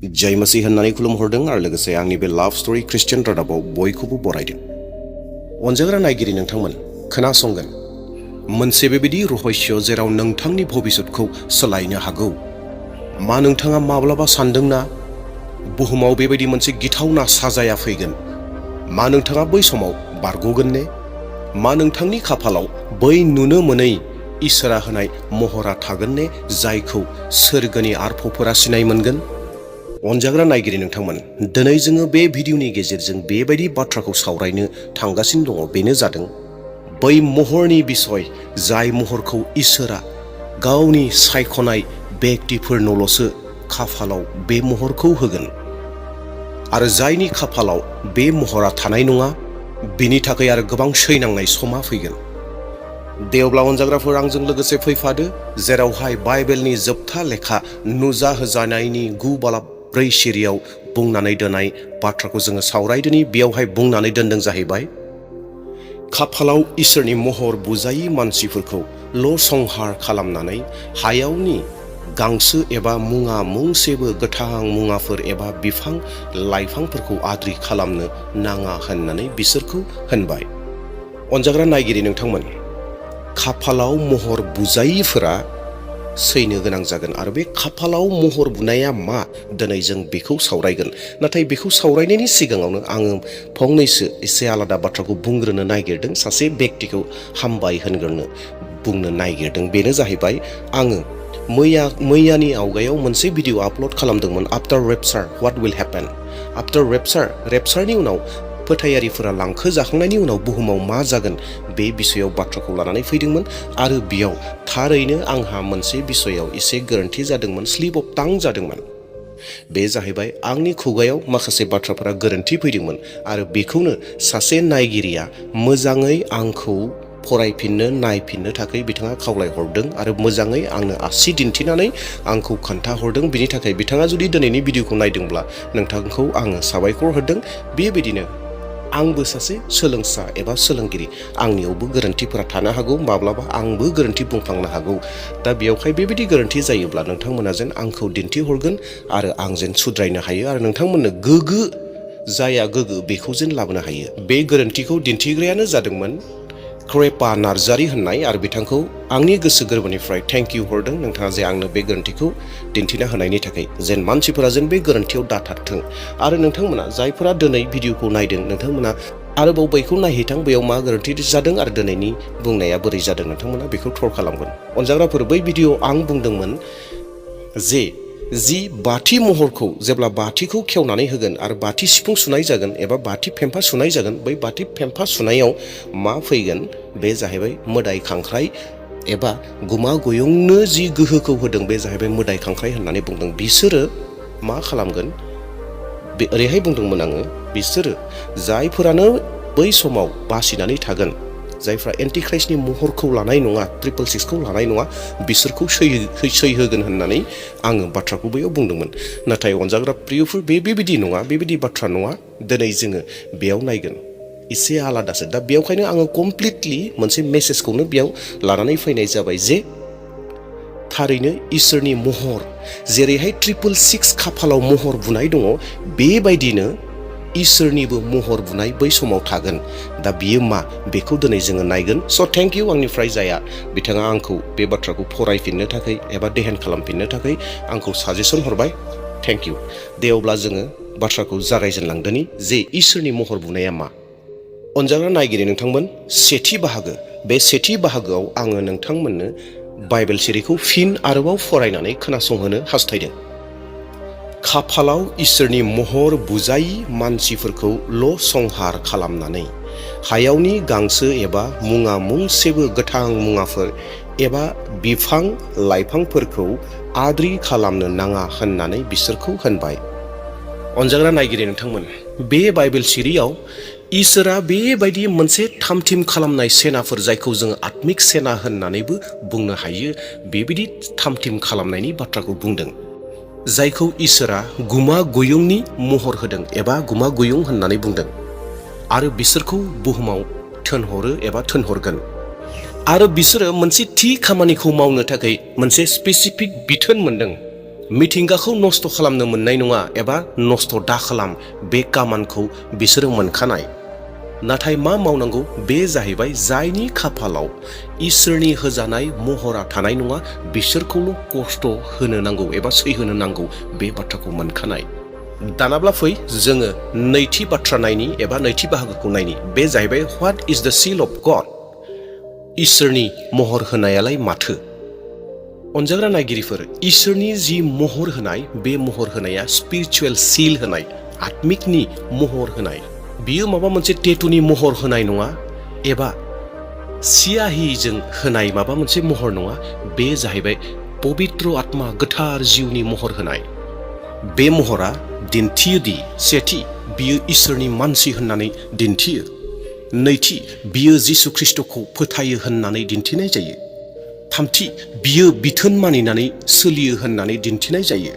जय मसीह होननानै खुलुमहरदों आरो लोगोसे आंनि बे लाभ स्टोरी क्रिश्चियान रादाबाव बयखौबो बरायदों। अनजाग्रा नायगिरि नोंथांमोन खोनासंगोन मोनसे बेबायदि रहस्य जेराव नोंथांनि भबिष्यतखौ सोलायनो हागौ। मा नोंथाङा माब्लाबा सानदोंना बुहुमाव बेबायदि मोनसे गिथावना साजाया फैगोन? मा नोंथाङा बै समाव बारग'गोन ने? मा नोंथांनि खाफालाव बै नुनो मोनै इसोरा होनाय महरा थागोन ने, जायखौ सोरगोनि आरफफोरा सिनाय मोनगोन? अनजाग्रा नायगिरि नोंथांमोन, दिनै जोङो बे भिडिअनि गेजेरजों बेबायदि बाथ्राखौ सावरायनो थांगासिनो दङ। बेनो जादों बै महरनि बिसय, जाय महरखौ इसोरा गावनि सायख'नाय बेक्तिफोरनोल'सो खाफालाव बे महरखौ होगोन आरो जायनि खाफालाव बे महरा थानाय नङा, बिनि थाखाय आरो गोबां सैनांनाय समा फैगोन। दे अब्ला अनजाग्राफोर आंजों लोगोसे फैफादो, जेरावहाय बाइबेलनि जोबथा लेखा नुजाहोजानायनि 9:4 सिरियाव बुंनानै दोननाय बाथ्राखौ जोङो सावरायदोनि। बेयावहाय बुंनानै दोनदों जाहैबाय, खाफालाव इसोरनि महर बुजायै मानसिफोरखौल' संहार खालामनानै हायावनि गांसो एबा मुङा मुंसेबो गोथां मुवाफोर एबा बिफां लाइफांफोरखौ आद्रि खालामनो नाङा होननानै बिसोरखौ होनबाय। अनजाग्रा नायगिरि नोंथांमोन, खाफालाव महर बुजायैफोरा सैनो गोनां जागोन आरो बे खाफालाव महर बुनाया मा, दिनै जों बेखौ सावरायगोन। नाथाय बेखौ सावरायनायनि सिगाङावनो आङो फंनैसो एसे आलादा बाथ्राखौ बुंग्रोनो नागिरदों। सासे बेक्तिखौ हामबाय होनग्रोनो बुंनो नागिरदों। बेनो जाहैबाय, आङो मैयानि आवगायाव मोनसे भिडिअ आपल'ड खालामदोंमोन, after rapture what will happen. After रेपचारनि उनाव फोथायारिफोरा लांखो जाखांनायनि उनाव बुहुमाव मा जागोन, बे बिसयाव बाथ्राखौ लानानै फैदोंमोन। आरो बेयाव थारैनो आंहा मोनसे बिसयाव एसे गोरोन्थि जादोंमोन, स्लिप अफ टां जादोंमोन। बे जाहैबाय आंनि खुगायाव माखासे बाथ्राफोरा गोरोन्थि फैदोंमोन आरो बेखौनो सासे नायगिरिया मोजाङै आंखौ फरायफिननो नायफिननो थाखाय बिथाङा खावलायहरदों आरो मोजाङै आंनो आसि दिन्थिनानै आंखौ खोन्थाहरदों। बिनि थाखाय बिथाङा जुदि दिनैनि भिडिअखौ नायदोंब्ला नोंथांखौ आङो साबायखर होदों। बेबायदिनो आंबो सासे सोलोंसा एबा सोलोंगिरि, आंनियावबो गोरोन्थिफोरा थानो हागौ, माब्लाबा आंबो गोरोन्थि बुंफ्लांनो हागौ। दा बेयावहाय बेबायदि गोरोन्थि जायोब्ला नोंथांमोना जेन आंखौ दिन्थिहरगोन आरो आं जेन सुद्रायनो हायो आरो नोंथांमोननो गोग्गो जाया गोग्गो बेखौ जेन लाबोनो हायो। बे गोरोन्थिखौ दिन्थिग्रायानो जादोंमोन क्रेपा नार्जारि होननाय, आरो बिथांखौ आंनि गोसो गोरबोनिफ्राय थेंक इउ हरदों, नोंथाङा जे आंनो बे गोरोन्थिखौ दिन्थिना होनायनि थाखाय। जेन मानसिफोरा जेन बे गोरोन्थियाव दाथारथों आरो नोंथांमोना जायफोरा दिनै भिडिअखौ नायदों, नोंथांमोना आरोबाव बैखौ नायहैथां, बेयाव मा गोरोन्थि जादों आरो दिनैनि बुंनाया बोरै जादों, नोंथांमोना बेखौ थर खालामगोन। अनजाग्राफोर, बै भिडिअ आं बुंदोंमोन जे जि बाथि महरखौ जेब्ला बाथिखौ खेवनानै होगोन आरो बाथि सिफुं सुनाय जागोन एबा बाथि फेम्फा सुनाय जागोन, बै बाथि फेम्फा सुनायाव मा फैगोन, बे जाहैबाय मोदाय खांख्राइ एबा गुमा गयंनो जि गोहोखौ होदों, बे जाहैबाय मोदाय खांख्राइ होननानै बुंदों। बिसोरो मा खालामगोन, बे ओरैहाय बुंदोंमोन आङो, बिसोरो जायफोरानो बै समाव बासिनानै थागोन, जायफ्रा एन्टिख्राइस्टनि महरखौ लानाय नङा, 666खौ लानाय नङा, बिसोरखौ सैहोगोन होननानै आङो बाथ्राखौ बैयाव बुंदोंमोन। नाथाय अनजाग्रा प्रियफोर, बेबायदि नङा, बेबायदि बाथ्रा नङा। दिनै जोङो बेयाव नायगोन एसे आलादासो। दा बेयावखायनो आङो कमप्लिटलि मोनसे मेसेजखौनो बेयाव लानानै फैनाय जाबाय जे थारैनो इसोरनि महर, जेरैहाय 666 खाफालाव महर बुनाय दङ, बेबायदिनो इसोरनिबो महर बुनाय बै समाव थागोन। दा बियो मा, बेखौ दिनै जोङो नायगोन। स' थेंक इउ आंनिफ्राय जाया बिथाङा आंखौ बे बाथ्राखौ फरायफिननो थाखाय एबा देहेन खालामफिननो थाखाय आंखौ साजेसन हरबाय, थेंक इउ। दे अब्ला जोङो बाथ्राखौ जागायजेनलांदोनि जे इसोरनि महर बुनाया मा। अनजाग्रा नायगिरि नोंथांमोन, सेथि बाहागो, बे सेथि बाहागोआव आङो नोंथांमोननो बाइबेल सिरिखौ फिन आरोबाव फरायनानै खोनासंहोनो हास्थायदों। खाफालाव इसोरनि महर बुजायै मानसिफोरखौल' संहार खालामनानै हायावनि गांसो एबा मुङा मुंसेबो गोथां मुवाफोर एबा बिफां लाइफांफोरखौ आद्रि खालामनो नाङा होननानै बिसोरखौ होनबाय। अनजाग्रा नायगिरि नोंथांमोन, बे बाइबेल सिरियाव इसोरा बेबायदि मोनसे थामथिम खालामनाय सेनाफोर, जायखौ जोङो आत्मिक सेना होननानैबो बुंनो हायो, बेबायदि थामथिम खालामनायनि बाथ्राखौ बुंदों, जायखौ इसोरा गुमा गयंनि महर होदों एबा गुमा गयं होननानै बुंदों आरो बिसोरखौ बुहुमाव थोनहरो एबा थोनहरगोन। आरो बिसोरो मोनसे थि खामानिखौ मावनो थाखाय मोनसे स्पेसिफिक बिथोन मोनदों। मिथिंगाखौ नस्थ' खालामनो मोननाय नङा एबा नस्थ' दा खालाम बे कामानखौ बिसोरो मोनखानाय। नाथाय मा मावनांगौ बे जाहैबाय जायनि खाफालाव इसोरनि होजानाय महरा थानाय नङा बिसोरखौल' खस्थ' होनो नांगौ एबा सैहोनो नांगौ बे बाथ्राखौ मोनखानाय। दानाब्ला फै जोङो नैथि बाथ्रा नायनि एबा नैथि बाहागोखौ नायनि। बे जाहैबाय व्हाट इज द सील अफ गड। इसोरनि महर होनायालाय माथो? अनजाग्रा नायगिरिफोर, इसोरनि जि महर होनाय बे महर होनाया स्पिरिचुवेल सील होनाय, आत्मिकनि महर होनाय। बियो माबा मोनसे टेटुनि महर होनाय नङा एबा सियाहिजों होनाय माबा मोनसे महर नङा। बे जाहैबाय पबित्र आत्मा गोथार जिउनि महर होनाय। बे महरा दिन्थियो दि सेथि, बियो इसोरनि मानसि होननानै दिन्थियो। नैथि, बियो जिसु ख्रिस्टखौ फोथायो होननानै दिन्थिनाय जायो। थामथि, बियो बिथोन मानिनानै सोलियो होननानै दिन्थिनाय जायो।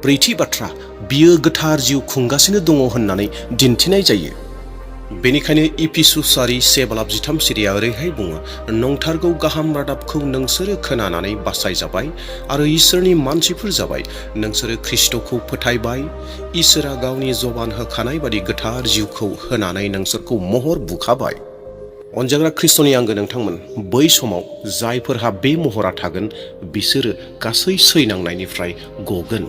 ब्रैथि बाथ्रा, बियो गोथार जिउ खुंगासिनो दङ होननानै दिन्थिनाय जायो। बेनिखायनो इफिसुसारि 7:13 सिरिया ओरैहाय बुङो, नंथारगौ गाहाम रादाबखौ नोंसोरो खोनानानै बासायजाबाय आरो इसोरनि मानसिफोर जाबाय। नोंसोरो ख्रिस्टखौ फोथायबाय। इसोरा गावनि जबान होखानाय बादि गोथार जिउखौ होनानै नोंसोरखौ महर बुखाबाय। अनजाग्रा ख्रिस्ट'नि आंगो नोंथांमोन, बै समाव जायफोरहा बे महरा थागोन बिसोरो गासै सैनांनायनिफ्राय गगोन।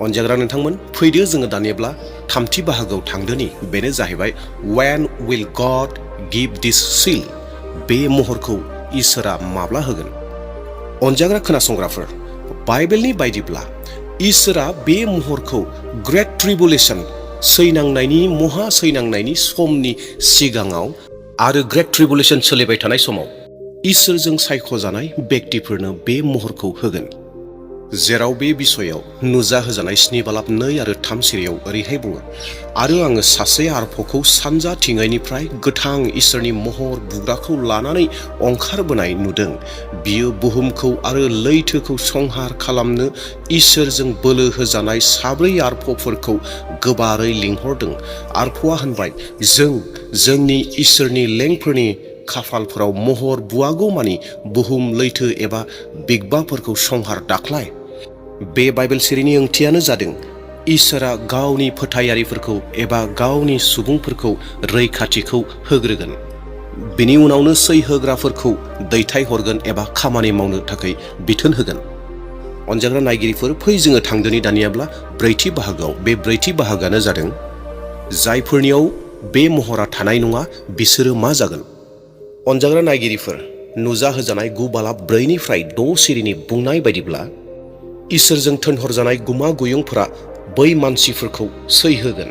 अनजाग्रा नोंथांमोन, फैदो जोङो दानियाब्ला थामथि बाहागोआव थांदोनि। बेनो जाहैबाय when will God give this seal? बे महरखौ इसोरा माब्ला होगोन? अनजाग्रा खोनासंग्राफोर, बाइबेलनि बायदिब्ला इसोरा बे महरखौ ग्रेट ट्रिबुलेसन, सैनांनायनि महा सैनांनायनि समनि सिगाङाव आरो ग्रेट ट्रिबुलेसन सोलिबाय थानाय समाव इसोरजों सायख'जानाय व्यक्तिफोरनो बे महरखौ होगोन। जेराव बे बिसयाव नुजाहोजानाय 7:2 आरो 3 सिरियाव ओरैहाय बुङो, आरो आङो सासे आरफखौ सानजा थिङैनिफ्राय गोथां इसोरनि महर बुग्राखौ लानानै अंखारबोनाय नुदों। बियो बुहुमखौ आरो लैथोखौ संहार खालामनो इसोरजों बोलो होजानाय 4 आरफफोरखौ गोबारै लिंहरदों। आरफआ होनबाय, जोंनि इसोरनि लेंफोरनि खाफालफोराव महर बुवागौमानि बुहुम लैथो एबा बिगबाफोरखौ संहार दाख्लाय। बे बाइबेल सिरिनि ओंथियानो जादों इसोरा गावनि फोथायारिफोरखौ एबा गावनि सुबुंफोरखौ रैखाथिखौ होग्रोगोन। बिनि उनावनो सैहोग्राफोरखौ दैथायहरगोन एबा खामानि मावनो थाखाय बिथोन होगोन। अनजाग्रा नायगिरिफोर, फै जोङो थांदोनि दानियाब्ला ब्रैथि बाहागोआव। बे ब्रैथि बाहागोआनो जादों जायफोरनियाव बे महरा थानाय नङा बिसोरो मा जागोन? अनजाग्रा नायगिरिफोर, नुजाहोजानाय 9:4-6 सिरिनि बुंनाय बायदिब्ला इसोरजों थोनहरजानाय गुमा गुयुंफोरा बै मानसिफोरखौ सैहोगोन।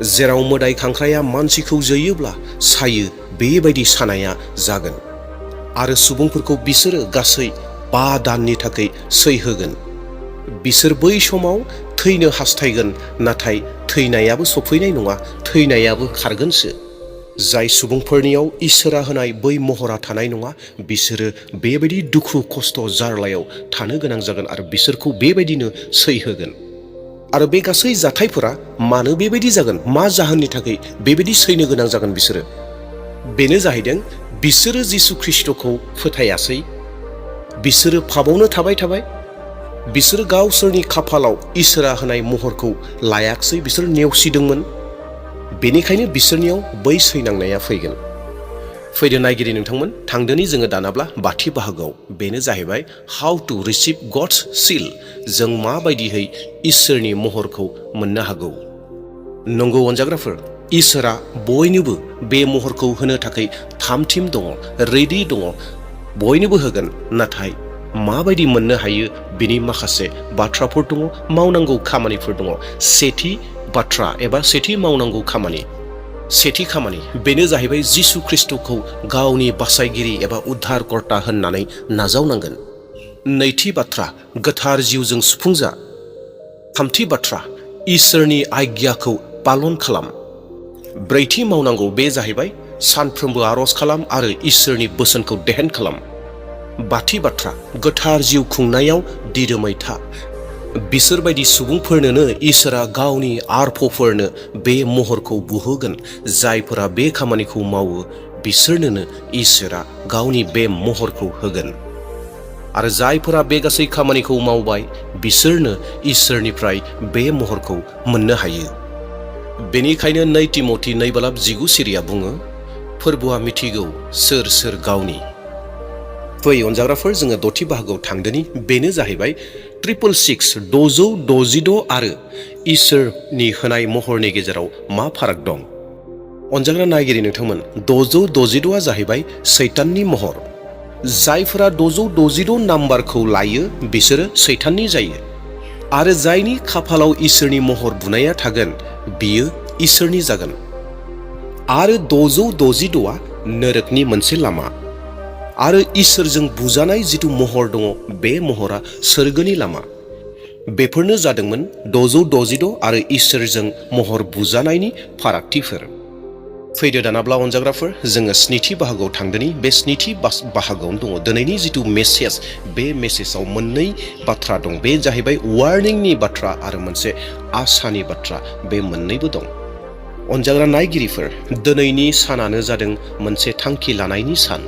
जेराव मोदाय खांख्राया मानसिखौ जोयोब्ला सायो बेबायदि सानाया जागोन आरो सुबुंफोरखौ बिसोरो गासै 5 दाननि थाखाय सैहोगोन। बिसोर बै समाव थैनो हास्थायगोन, नाथाय थैनायाबो सफैनाय नङा, थैनायाबो खारगोनसो। जाय सुबुंफोरनियाव इसोरा होनाय बै महरा थानाय नङा बिसोरो बेबायदि दुखु खस्थ जार्लायाव थानो गोनां जागोन आरो बिसोरखौ बेबायदिनो सैहोगोन। आरो बे गासै जाथायफोरा मानो बेबायदि जागोन? मा जाहोननि थाखाय बेबायदि सैनो गोनां जागोन बिसोरो? बेनो जाहैदों बिसोरो जिसु ख्रिस्टखौ फोथायासै। बिसोरो पापावनो थाबाय। बिसोरो गावसोरनि खाफालाव इसोरा होनाय महरखौ लायाखसै, बिसोर नेवसिदोंमोन। बेनिखायनो बिसोरनियाव बै सैनांनाया फैगोन। फैदो नायगिरि नोंथांमोन, थांदोनि जोङो दानाब्ला बाथि बाहागोआव। बेनो जाहैबाय हाउ टु रिसिभ गड्स सिल। जों माबायदिहै इसोरनि महरखौ मोननो हागौ? नंगौ अनजाग्राफोर, इसोरा बयनोबो बे महरखौ होनो थाखाय थामथिम दङ, रेडि दङ, बयनोबो होगोन। नाथाय माबायदि मोननो हायो बिनि माखासे बाथ्राफोर दङ, मावनांगौ खामानिफोर दङ। सेथि बाथ्रा एबा सेथि मावनांगौ खामानि, सेथि खामानि बेनो जाहैबाय जिसु ख्रिस्टखौ गावनि बासायगिरि एबा उद्धारकर्ता होननानै नाजावनांगोन। नैथि बाथ्रा, गोथार जिउजों सुफुंजा। थामथि बाथ्रा, इसोरनि आज्ञाखौ पालन खालाम। ब्रैथि मावनांगौ बे जाहैबाय सानफ्रोमबो आरज खालाम आरो इसोरनि बोसोनखौ देहेन खालाम। बाथि बाथ्रा, गोथार जिउ खुंनायाव दिदोमै था। बिसोरबायदि सुबुंफोरनोनो इसोरा गावनि आरफफोरनो बे महरखौ बुहोगोन। जायफोरा बे खामानिखौ मावो बिसोरनोनो इसोरा गावनि बे महरखौ होगोन। आरो जायफोरा बे गासै खामानिखौ मावबाय बिसोरनो इसोरनिफ्राय बे महरखौ मोननो हायो। बेनिखायनो 2 तिमथि 2:19 सिरिया बुङो, फोरबोआ मिथिगौ सोर सोर गावनि। फै अनजाग्राफोर, जोङो 6थि बाहागोआव थांदोनि। बेनो जाहैबाय 666 आरो इसोरनि होनाय महरनि गेजेराव मा फाराग दं। अनजाग्रा नायगिरि नोंथांमोन, 666 जाहैबाय सैताननि महर। जायफोरा 666 नाम्बारखौ लायो बिसोरो सैताननि जायो। आरो जायनि खाफालाव इसोरनि महर बुनाया थागोन बियो इसोरनि जागोन। आरो 666 नोरोखनि मोनसे लामा। आरो इसोरजों बुजानाय जिथु महर दङ बे महरा सोरगोनि लामा। बेफोरनो जादोंमोन 666 आरो इसोरजों महर बुजानायनि फारागथिफोर। फैदो दानाब्ला अनजाग्राफोर, जोङो 7थि बाहागोआव थांदोनि। बे 7थि बाहागोआवनो दङ दिनैनि जिथु मेसेज। बे मेसेजाव मोननै बाथ्रा दं। बे जाहैबाय वार्निंनि बाथ्रा आरो मोनसे आसानि बाथ्रा। बे मोननैबो दं। अनजाग्रा नायगिरिफोर, दिनैनि सानानो जादों मोनसे थांखि लानायनि सान।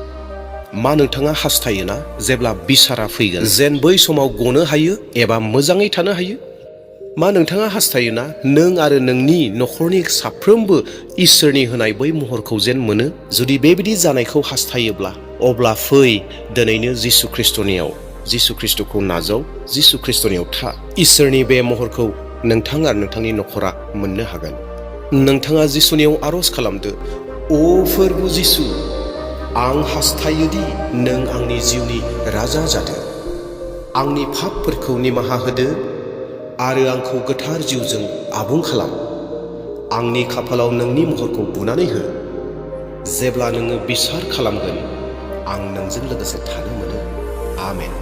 मा नोंथाङा हास्थायोना जेब्ला बिसारा फैगोन जेन बै समाव गनो हायो एबा मोजाङै थानो हायो? मा नोंथाङा हास्थायोना नों आरो नोंनि न'खरनि साफ्रोमबो इसोरनि होनाय बै महरखौ जेन मोनो? जुदि बेबायदि जानायखौ हास्थायोब्ला अब्ला फै दिनैनो जिसु ख्रिस्टनियाव, जिसु ख्रिस्टखौ नाजाव, जिसु ख्रिस्टनियाव था। इसोरनि बे महरखौ नोंथां आरो नोंथांनि न'खरा मोननो हागोन। नोंथाङा जिसुनियाव आर'ज खालामदो, अ फोरबु जिसु, आं हास्थायोदि नों आंनि जिउनि राजा जादो। आंनि पापफोरखौ निमाहा होदो आरो आंखौ गोथार जिउजों आबुं खालाम। आंनि खाफालाव नोंनि महरखौ बुनानै हो। जेब्ला नोङो बिसार खालामगोन आं नोंजों लोगोसे थानो मोनो। आमेन।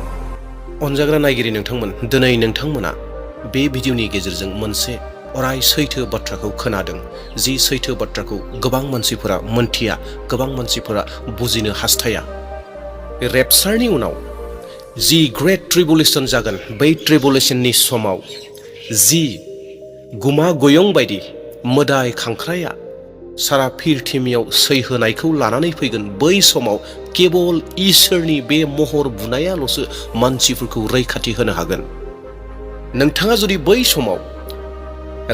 अनजाग्रा नायगिरि नोंथांमोन, दिनै नोंथांमोना बे भिडिअनि गेजेरजों मोनसे अराय सैथो बाथ्राखौ खोनादों। जि सैथो बाथ्राखौ गोबां मानसिफोरा मोनथिया, गोबां मानसिफोरा बुजिनो हास्थाया। रेपचारनि उनाव जि ग्रेट ट्रिबुलेसन जागोन, बै ट्रिबुलेसननि समाव जि गुमा गयं बायदि मोदाय खांख्राया सारा पृथिबियाव सैहोनायखौ लानानै फैगोन, बै समाव केबल इसोरनि बे महर बुनायाल'सो मानसिफोरखौ रैखाथि होनो हागोन। नोंथाङा जुदि बै समाव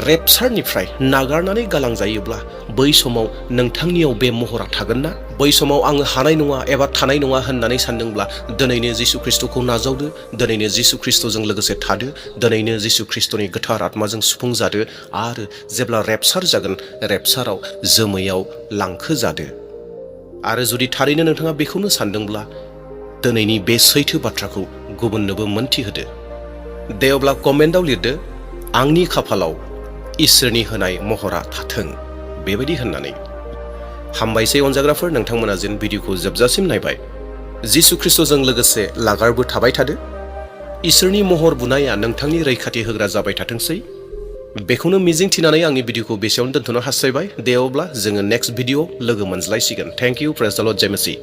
रेपचारनिफ्राय नागारनानै गालांजायोब्ला बै समाव नोंथांनियाव बे महरा थागोन ना? बै समाव आङो हानाय नङा एबा थानाय नङा होननानै सानदोंब्ला दिनैनो जिसु ख्रिस्टखौ नाजावदो, दिनैनो जिसु ख्रिस्टजों लोगोसे थादो, दिनैनो जिसु ख्रिस्टनि गोथार आत्माजों सुफुंजादो आरो जेब्ला रेपचार जागोन रेपचाराव जोमैयाव लांखोजादो। आरो जुदि थारैनो नोंथाङा बेखौनो सानदोंब्ला दिनैनि बे सैथो बाथ्राखौ गुबुननोबो मोनथिहोदो। दे अब्ला कमेन्टआव लिरदो, आंनि खाफालाव इसोरनि होनाय महरा थाथों, बेबायदि होननानै। हामबायसै अनजाग्राफोर, नोंथांमोना जेन भिडिअखौ जोबजासिम नायबाय। जिसु ख्रिस्टजों लोगोसे लागारबो थाबाय थादो। इसोरनि महर बुनाया नोंथांनि रैखाथि होग्रा जाबाय थाथोंसै। बेखौनो मिजिंथिनानै आंनि भिडिअखौ बेसेयावनो दोनथ'नो हास्थायबाय। दे अब्ला जोङो नेक्स्ट भिडिअ लोगो मोनज्लायसिगोन। थेंक इउ, प्रेज द लर्ड, जय मेसि।